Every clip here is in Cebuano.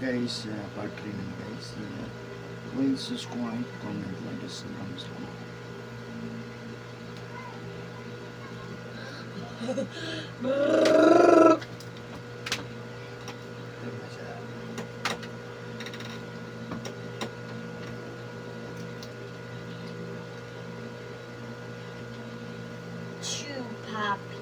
Guys, part 3 na guys. Please subscribe, comment, like, and salamat. Terima siya. Chew poppy.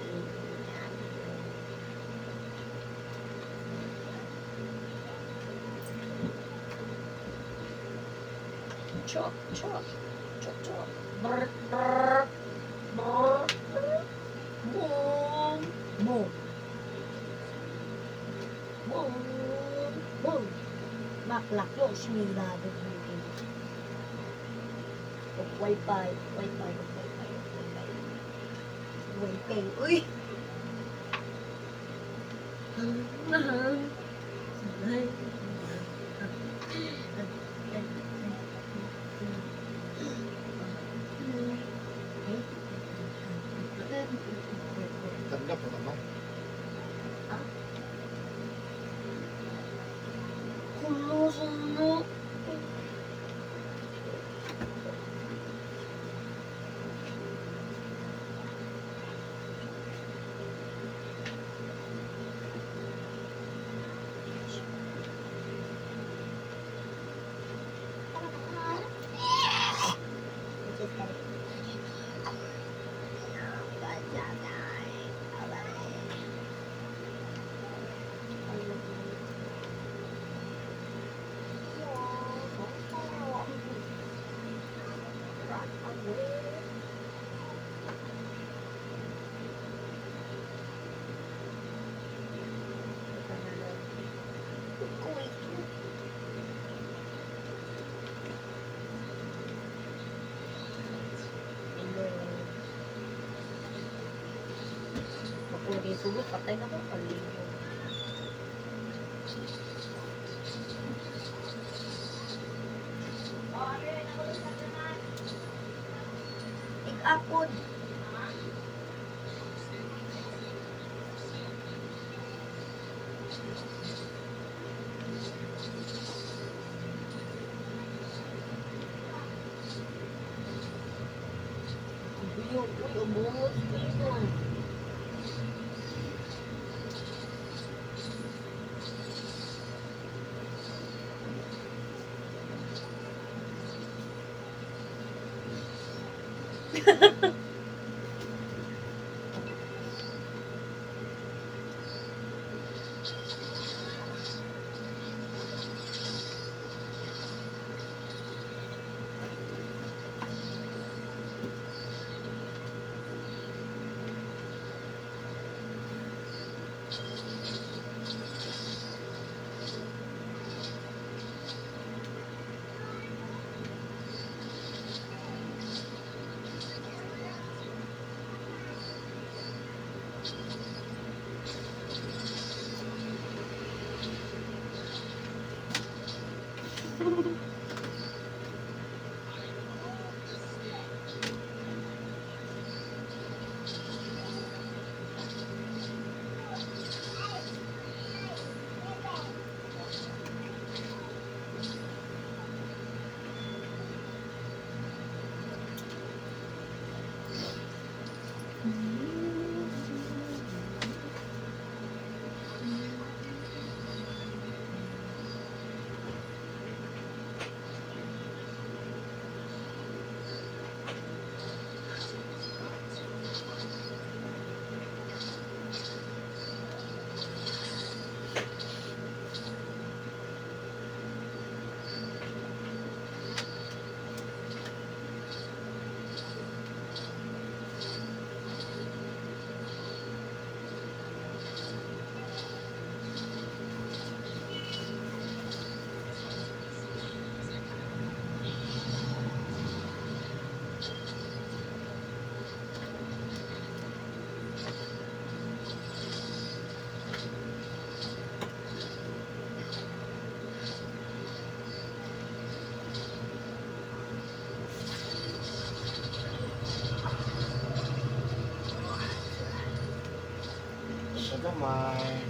Chop, chop, chop, chop. Brr, brr, brr, brr. Boom, boom. Boom, boom. Maklak yo, smilado. Wifi, wifi, wifi, wifi. Wifi, uy! Tanda po naman. Kulo. Makulong sulod, patay na ko. Paligo. Ikapod. Uy, uy, umungos ko. Sa gamay.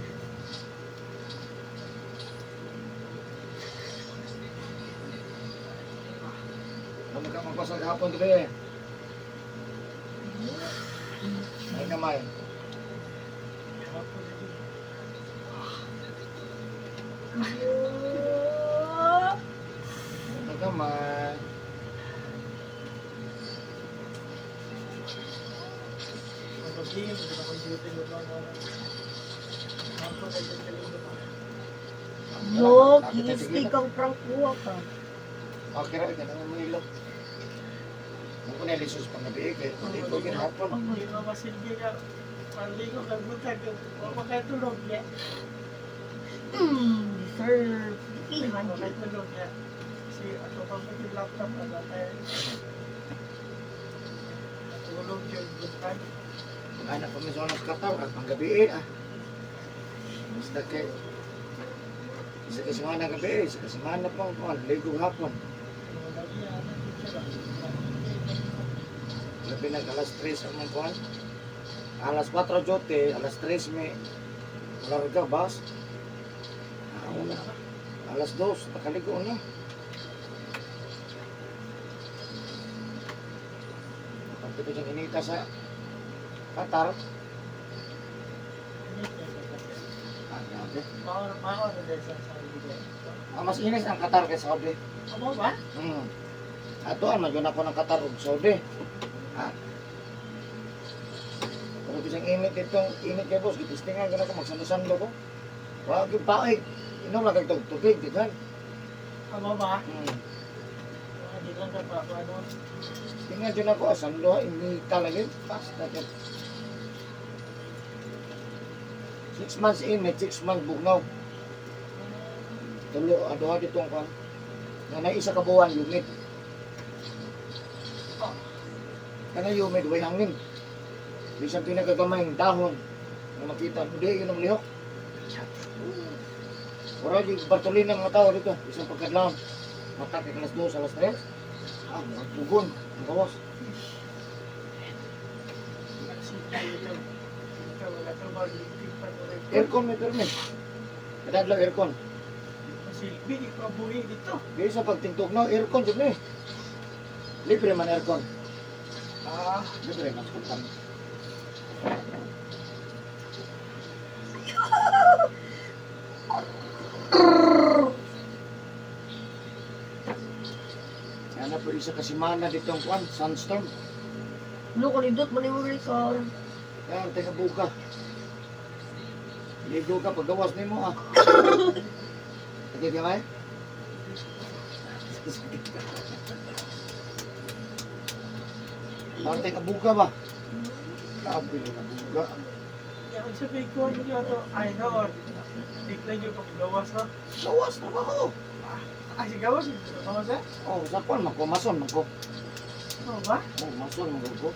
Ano ka magpasal hapon gabi? Ay kamay. Ay kamay. Look, histi kang prangkuha ka. Okay ra ka nang ilok. Mo ko na lisos pang gabi kay hindi ko ginhapon. Hindi mo masilbi ka. Maligo ka butag. Huwag makatulog niya. Deserve. Huwag 300. makatulog niya. Kasi ako pa ba yung laptop na tayo. Natulog yung butag. Anak ko mi sa kataw at pang gabi ah. Basta kay isa ka semana gabi, isa ka semana pa ko ligo hapon. Lagi ano siya. Labi nag alas 3 ang mga kuan. Alas 4 jote, alas 3 may larga bus. Ah, una. Alas 2, nakaligo na. Pagka ko siyang inita sa Qatar. Ah, grabe. Mao na dahil sa Saudi. Ah, mas inis ang Qatar kaysa Saudi. Amo ba? Hmm. Atoan, nagyun ako ng Qatar ug Saudi. Ah. Pero kisang init itong init kay boss, gitistingan ko na ako, magsando-sando ko. Wag yung paig. Inom lang kay tubig, di ba? Amo ba? Hmm. Hindi lang ka pa ano. Tingnan dyan ako, sando, inita lagi. Basta ka. 6 months init, 6 months bugnaw. Tulo, aduha dito ang kwan. Nga na isa ka buwan, humid. Kana humid, way hangin. Bisan pinagagamay dahon. Nga makita, hindi, yun ang lihok. Wala yung Bartolina mga tao dito. Isang pagkadlaw. Mata kay alas 2, alas 3. Ah, mga pugon. Ang gawas. Ito, wala ka ba? Aircon may permit. Kada adlaw aircon. Masilbi, di pa buhi dito. Di sa pagtingtog na aircon jud ni. Libre man aircon. Ah, Libre man sa company. Sana po isa ka semana dito ang kuan, sunstorm. Look, kalidot, maliwali ka. Kaya tayo buka. Ligo ka paggawas nimo ah. Sakit ka ba? Sakit ka. Parang tayo kabuka ba? Grabe na buga. yan sabi ko, hindi ito, ay no, or bigla yung paggawas no? Gawas na ba ko? Ah, si gawas, gawas eh? Oh, sa kwan man ko, mason man ko. Ano ba? Oh, mason man ko.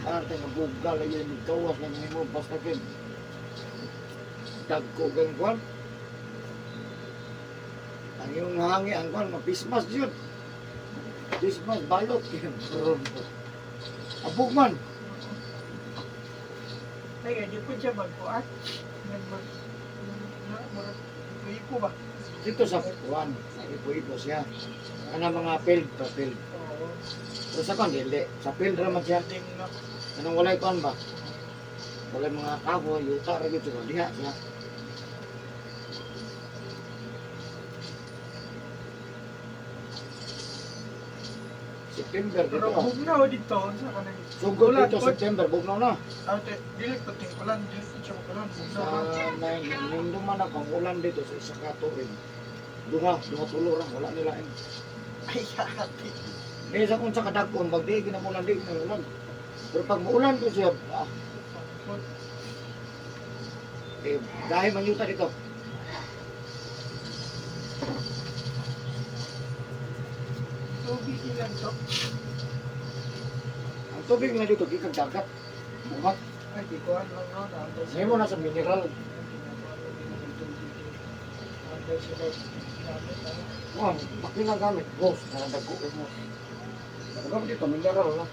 Parang tayo kabuga lagi yung gawas lang nimo basta kay dagko kang kwan. Ang iyong hangi ang kwan, mapismas yun. Pismas, balot. Abog man. Teka, di po siya magkuat. Nag mag, ipo ba? Dito sa kwan, ipo-ipo siya. Ano mga field pa field. Oo. Pero sa kwan, dili. Sa field raman siya. Ding no. Anong walay kwan ba? Walay mga kahoy, yuta, ra gyud siya. Diha siya. September Pero dito. Ah. bugnaw dito sa kanang Sugod Ulan, dito pod. September, bugnaw na. Ate, dili ko tingkulan, dili ko siya makulan, Sa bugnaw na. nine, nung man ako, ang ulan dito sa isa ka tuig. Duha, duha tulo ra, wala nila. Ay, ate. Di sa kung sa kadagkon, pag di ginamulan, di ginamulan. Pero pag muulan ko siya, ah, eh, dahil man yuta dito. Tubig ilan to? Ang tubig na dito, gikan dagat. Buhat. Ay, di ko alam no, na. Sa mo na sa mineral. Oh, makina gamit, boss, na dagko mo. Nagagamit dito, mineral na.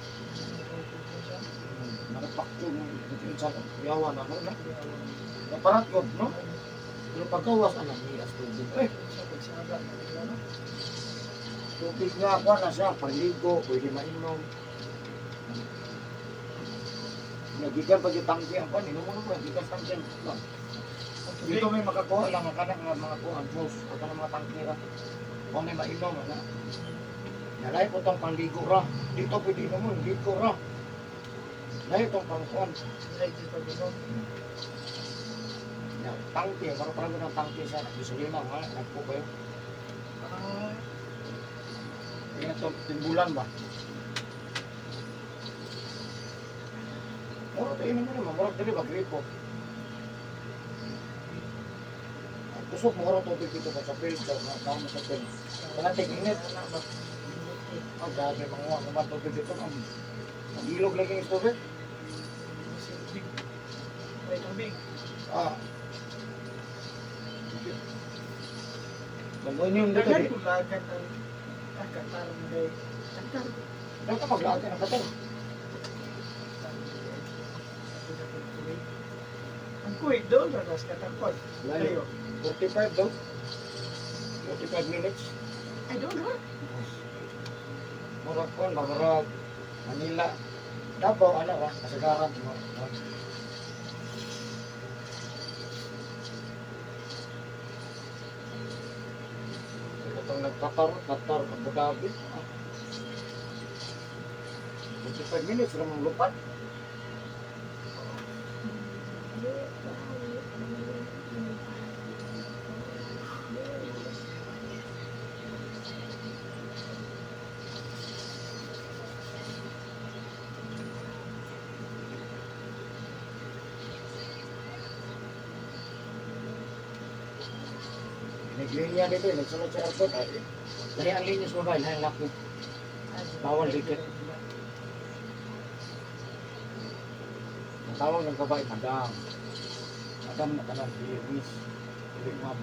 Nakapakto mo, sa yawa na, no? Na? Naparat ko, no? Pero pagkawas, alam, ni as tubig. Eh, Tubig nga kuan na siya, panligo, pwede mainom. Nagigan pag yung tangke ang kuan, inumo mo, nagigan sa tangke ang kuan. Dito may makakuha lang ang kanang nga mga kuan, juice, o kanang mga tangke ra. Kung may mainom, ana. Nalay po tong panligo ra. Dito pwede inumo, ligo ra. Layo tong pangkuan. Like dito dito. Ya, tangke, para parang ng tangke siya, gasolina, mga nagpo kayo. Ah, Kaya ito, timbulan ba? Mura tayo naman naman, mura dili ba, gripo. Kusog, mura tubig dito pa sa field, sa mga tao mo sa field. Wala tig-init. Ana ba? Oh, grabe, mga mga tubig dito. Ang ilog lagi yung tubig. Tubig. May tubig. Ah. Bangoy niyo dito. Dagan Di. ko lagan ang ang Qatar day. Qatar. Dapat ka maglaag ka ng katal. Ang Kuwait doon, ragas katakot. Layo. 45 daw. 45 minutes. Ay, doon ha? Murag kon, murag Manila. Davao, ano ba? Kasagaran. Murag. Ito itong nagkatar, Qatar, Abu Dhabi. Ah. 45 minutes, ramang lupat. Naglinya dito, eh, nagsunod sa airport. Ay, lahi ang linya sa babae, lahi ang laki. Bawal dikit. Ang tawag ng babae, madam. Madam na tanan, dili miss. Dili ma'am.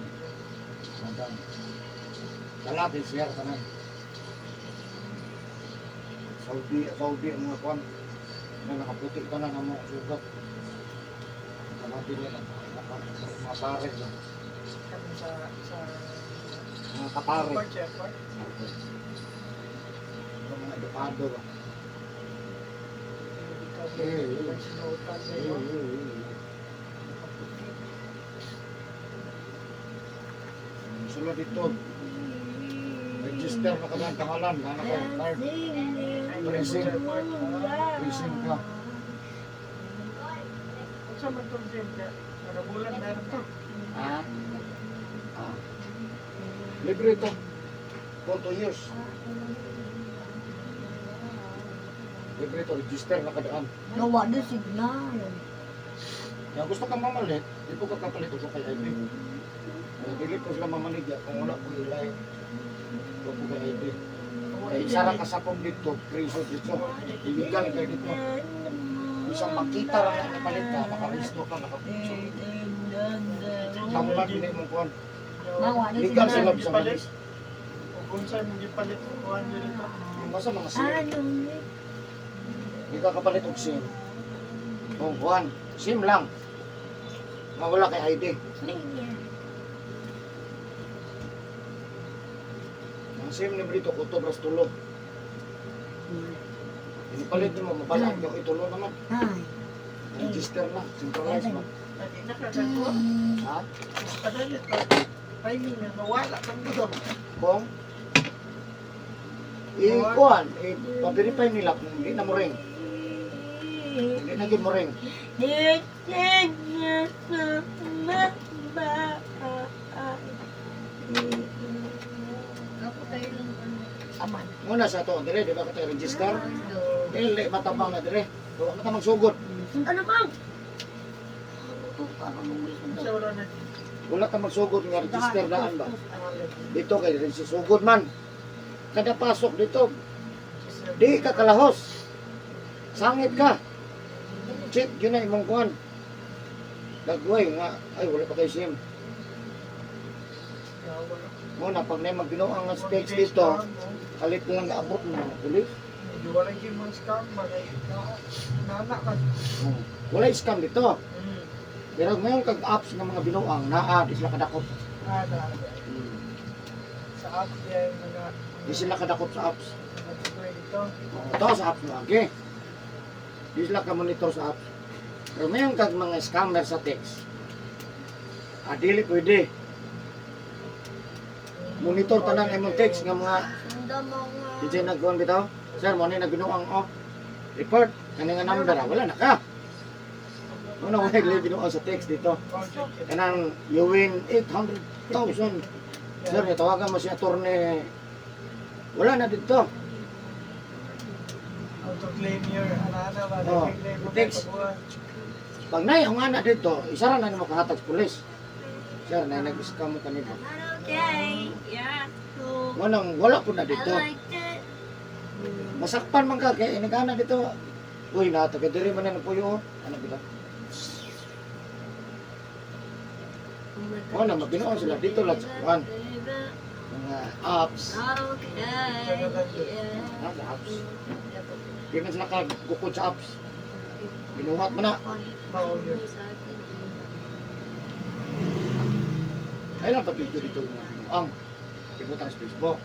Madam. Kalapit siya tanan. Saudi, Saudi ang mga kwan. Na nakaputi tanan ang mga sugat. Kalapit nila, mga pare ba? Kami sa Mga kapare. airport, sa airport. Mga mga edukado ba? Eh, eh. May sinuotan na Eh, yun. eh, eh. Sunod dito, register na ka ng pangalan, na ka card, Ay, Pressing. sa airport. Ah, tracing ka. Unsa man tong gym ka? Kada bulan meron to. Ha? Ah. Libre ito. For 2 years. Libre ito, register na kadaan. Nawa na signal. Kaya gusto ka mamalit, di ko ka kapalit o kay ID. Kaya dili ko sila mamalit ya, kung wala ko ilay. Wala ko kay ID. Kaya isa ra ka sapong dito, preso dito, illegal kayo dito. Isang makita ra na kapalit ka, nakaristo ka, nakapiso. Tamban din imong kuan. Nawa na Legal signal. sila sa malis. Kung unsa imong gipalit kuan dito. Yung basta mga SIM. Di ka kapalit og SIM. Kung kuan, SIM lang. Mawala kay ID. Ang SIM ni dito kutob ras tulo. Inipalit nimo mabalaan ka kay tulo naman. Ay. Register na, synchronize mo. Lagi na kagawa. Ha? Padalit pa. Timing na nawala kang gusto. Kung i-kuan, i-verify nila kung hindi na mo ring. Hindi na gid mo ring. Aman. Muna sa to, dire, di ba ka tayo register? Dili matabang na dire. Wa na ta magsugod. Ano bang? Unsa wala na Wala ta magsugod nga register daan ba? Dito kay sugod man. Kada pasok dito, di ka kalahos. Sangit ka. Check yun na imong kuan. Dagway nga, ay wala pa kay SIM. Muna pag na magbinuang nga specs dito, kalit na lang gaabot ng mga pulis. Medyo wala yung mga scam, mga nana ka. Wala scam dito. Pero ngayon kag apps ng mga binuang naa di sila kadakop. Ah, na. Sa app yan mga Di sila kadakop sa apps. mga dito. Oo, to sa apps mo agi. Di sila ka monitor sa apps. Pero mayon kag mga scammer sa text. Ah, dili pwede. Monitor tanan imong text nga mga Sunda mga. DJ nagkuhan bitaw. Sir, mo ni nagbinuang oh. Report kani nga number ah, wala na ka. Wala wala wala binuang sa text dito. Kanang you win 800,000. Sir, tawagan mo si attorney. Wala na dito. How to claim your ana-ana ba? Oh, Claim mo text. Pag nay ang anak dito, isa ra na nimo kahatag sa pulis. Sir, nay nag-scam mo kanina. Okay. Yeah. Cool. Walang wala po na I dito. liked it. Masakpan man ka kay inigana dito. Uy, nata kay diri man na puyo. Oh. Ano bitaw? Oh my God. Wala, mabinuon sila dito lang sa kuwan. Mga apps. Not okay. Yeah. Ah, sa apps. Di man sila kagukod sa apps. Binuhat mo na. Ay lang pag-video dito yung mga binuang. Ibutang sa Facebook.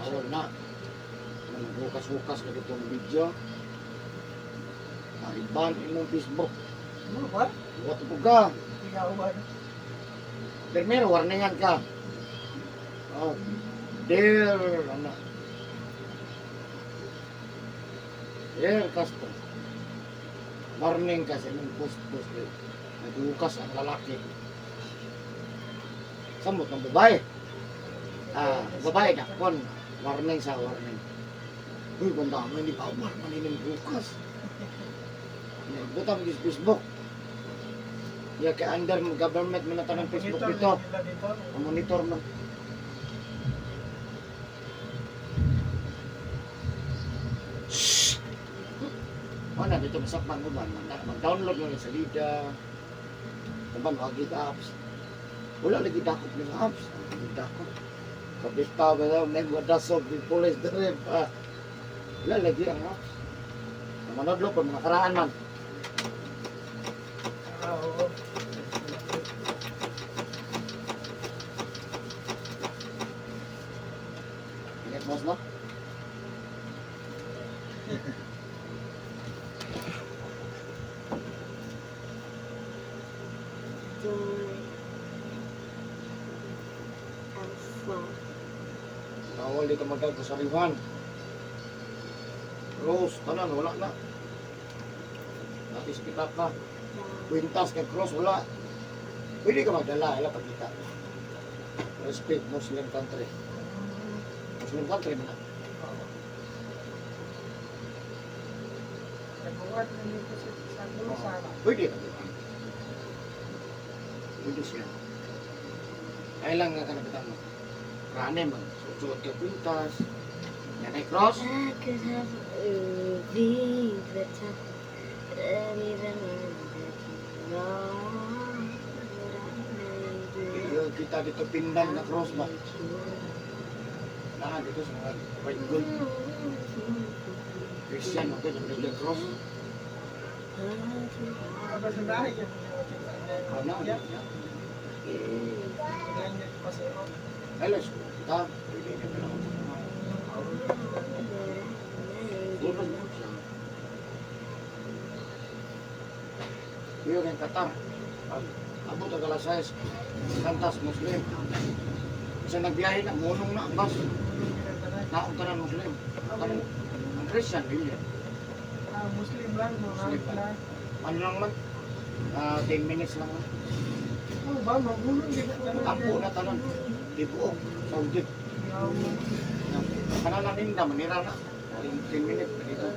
Bawal na. Naghukas-hukas na dito ang video. Mariban imong Facebook. Ano ba? Buhat po ka. Ikaw ba? Primero, warningan ka. Oh, dear, ano. Dear customer. Warning ka sa imong post-post. Naghukas ang lalaki. Samot ng babae. Ah, babae na. Kon, warning sa warning. Uy, kung dami, hindi pa awar, manining bukas. Butang sa Facebook. Ya, kay under government mo na tanang Facebook Monitor dito. nila dito. Ang monitor man. Shhh! Wala dito masakpan mo ba? Mag-download mo na sa Lida. Uban, wag apps. Wala lagi dakop ng apps. Ang dakop. Kabita ba daw, may wadasog, di police dere pa. Wala lagi ang apps. Ang manodlo pa, mga karaan man. Ah, oo. Ingat boss, no? Joy. Alpha. Bawal dito magdag sa sariwan. Rose, tanan, wala na. Natis kita ka. Kwintas kay cross, wala. Pwede ka magdala, ila pagkita. Respect Muslim country. Muslim country man na. Nagbuhat na dito sa sa Pwede ka diba? Pwede siya. Ay lang nga kanapita mo. Rane man. Suot ka kwintas. Yan ay cross. I could have been the time that even that you are that I made you. Yung kita dito pindan na cross ba? Naa dito sa mga white gold. Christian, okay, yung cross. Aba sa dahil yan. Ano? Yeah. Yeah. Ganyan pa sa Ay, let's go. Kita, pwede na pala ako. Tulog mo siya. Kuya kay Qatar. Pag abot ang alas 6, kantas Muslim. Kasi nagbiyahe na, munong na ang bus. Naong tanan Muslim. Ang Christian, hindi. Ah, Muslim lang, no? Muslim lang. Ano lang man? Ah, 10 minutes lang man. Oh, ba, magulong din na Tampo na tanan. Di buong Saudi. Kanan ninda, manira na. 10 minutes, dito.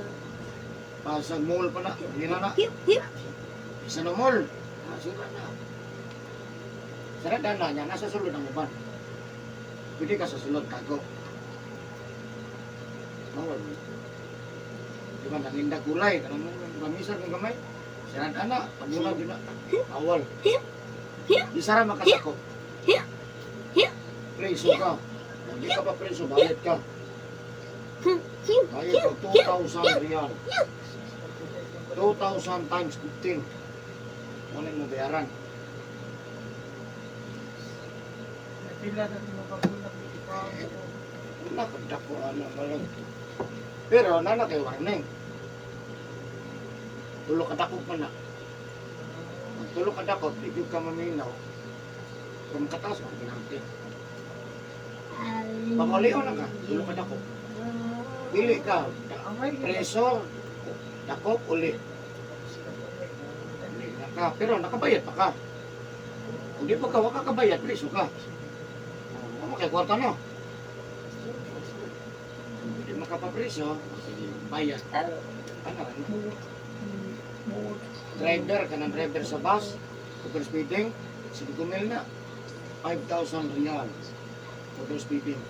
Pa sa mall pa na, manira na. Isa na mall. Ah, sira na. Sira na niya, nasa sulod ang uban. Pwede ka sa sulod, kago. Bawal. Di ba, nanginda gulay, kanang ramisan ng gamay. Sira na, pamulan din na. Awal. Di sara makasako. Preso ka. Kung di ka pa preso, bayad ka. Bayad ka 2,000 riyal. 2,000 times 15. Wala mo bayaran. Pila na mo kabunak di pa. Wala ka dako ano malag. Pero nana kay warning. Tulo ka dakop man na. Ang tulo ka dakop, di gyud ka maminaw. Kung kataas ang penalty. Pamaliw na ka, tulo ka dakop. Pili ka, preso, dakop, uli. Uli na ka. Pero nakabayad pa ka. Kung di pa ka, waka kabayad, preso ka. Oh, mo kay kwarta no. Hindi makapapreso, sige, bayad. Ano, ano? Driver, kanang driver sa bus, over speeding, 5 mil na. 5,000 riyal. Over speeding.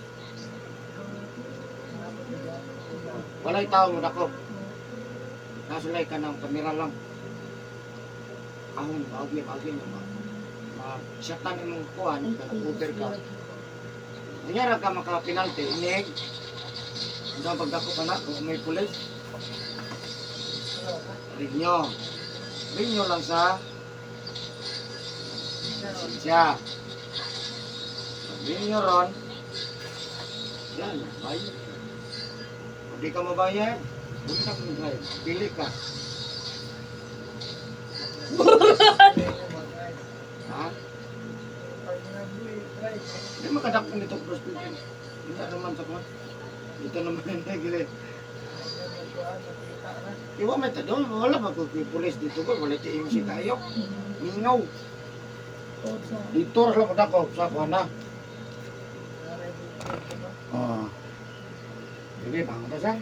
Walay tao mo dako. Nasulay ka ng kamera lang. Ahon, agi, agi na ma. Ma, syatan imong kuan, over ka. Nangyara ka maka-penalty, inig. Ang pagdako ka na, kung may pulis. Rinyo. Rinyo lang sa siya. Rinyo ron. Yan, bayad ka. Kung di ka mabayad, huwag ka mag-drive. Pili ka. Ha? Hindi makadakpan dito prospecting. Hindi naman sa kuwan. Dito naman hindi gili. Iwa may tado, wala ba kung pulis dito ko, wala ti si tayo. Mingaw. Dito ra lang ko sa kuwan na. Oh. Sige, bangon ta sir.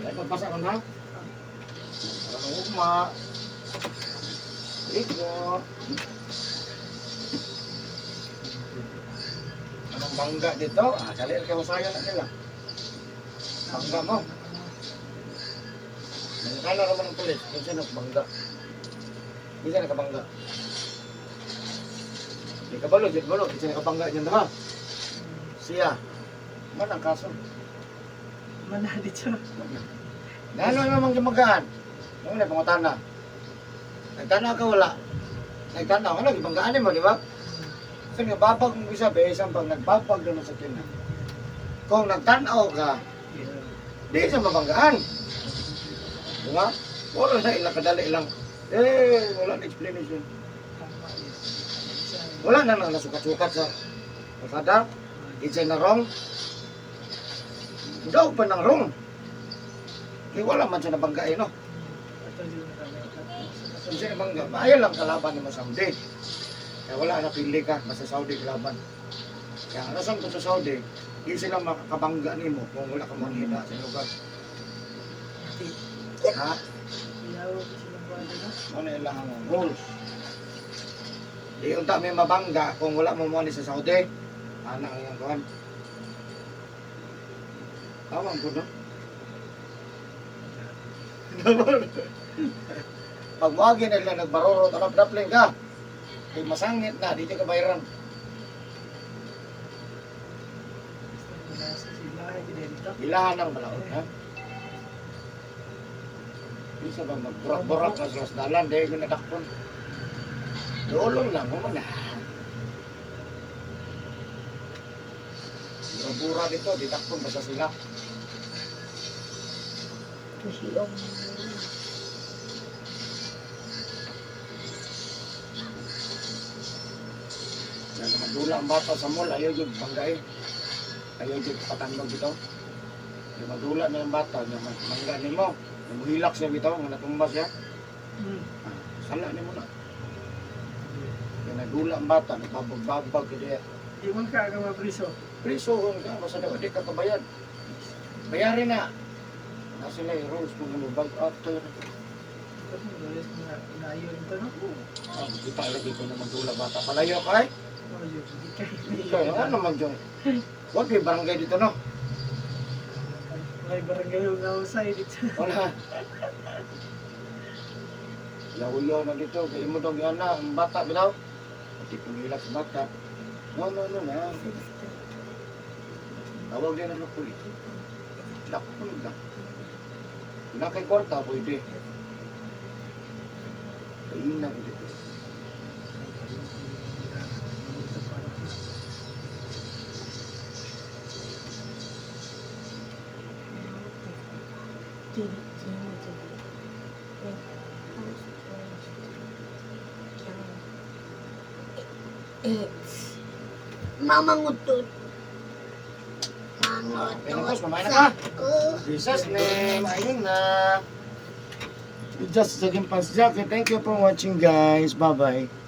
Ay, pagpasa ko na. Para ng ugma. Ligo. Anong bangga dito? Ah, dali kayo masaya na nila. Bangga mo. Nangkala naman ng pulis. Kung sino bangga. Hindi siya nakabangga. Di ka balo, di ka balo. Hindi siya nakabangga dyan ha. Siya. Man ang kaso. Manali siya. Lalo naman gimagaan. Ano na pangutana? Nagtanaw ka wala. Nagtanaw ka na, gibanggaan mo, di ba? Kasi nga babag mo isa, isang pag nagbabag doon sa kina. Kung nagtanaw ka, di siya mabanggaan. Di ba? Wala na ilang kadali ilang, eh, wala na explanation. Wala na nang nasukat-sukat sa kalsada. Di siya na wrong. Daw pa ng wrong. Kaya wala man siya nabanggain, no? Kung siya nabangga, maayo lang kalaban ni mo Saudi. Kaya wala na pili ka, basta Saudi kalaban. Kaya ang rason ko sa Saudi, di sila makakabangga nimo kung wala ka manghina sa lugar. Ha? Ano ilang ang rules? Di unta may mabangga kung wala mo mo sa Saudi. Ana ang iyang kuan. Tama po, no? Pag moagi na nila nagbaroro, tanap dapling ka. Kay masangit na, dito ka bayaran. Ilahan ang balaod, ha? Bisa ba magburak-burak ka sa dalan, dahil yung nadakpon. Lulong lang, mo na. Bura-bura dito, didakpon basta sila. Yan, madula ang bata sa mall, ayaw yung banggay. Ayaw yung patandog dito. Yung madula na yung bata, yung mangga ni mo. Yung muhilak siya bitaw, nga natumba siya. Ah, sala ni mo na. Yung nadula ang bata, nagbabagbabag kaya. Di man ka aga mapriso. Priso, kung ka, basta daw, di ka kabayad. Bayarin na. Nasa na yung rules kung ano, bag after. Naayon ito, no? Ah, kita lagi ko na magdula bata. Palayo ka eh. Oh, yun. Ikaw, ano naman dyan? Huwag may barangay dito, no? May barangay yung nausay dito. Wala. Yaw-yaw na dito. Kaya mo daw na, ang bata, bilaw. Pati pumila sa bata. No, no, no, no. Tawag din ang pulis. Lakon ka. Wala kay kwarta, pwede. Kaina ko dito. Give it to me. When I was going to count it's Mamangutot. Okay na, boss, Mangutot mamaya na sa ka. ko. Jesus name, ayun na. Just sa Pants Jacket. Thank you for watching, guys. Bye-bye.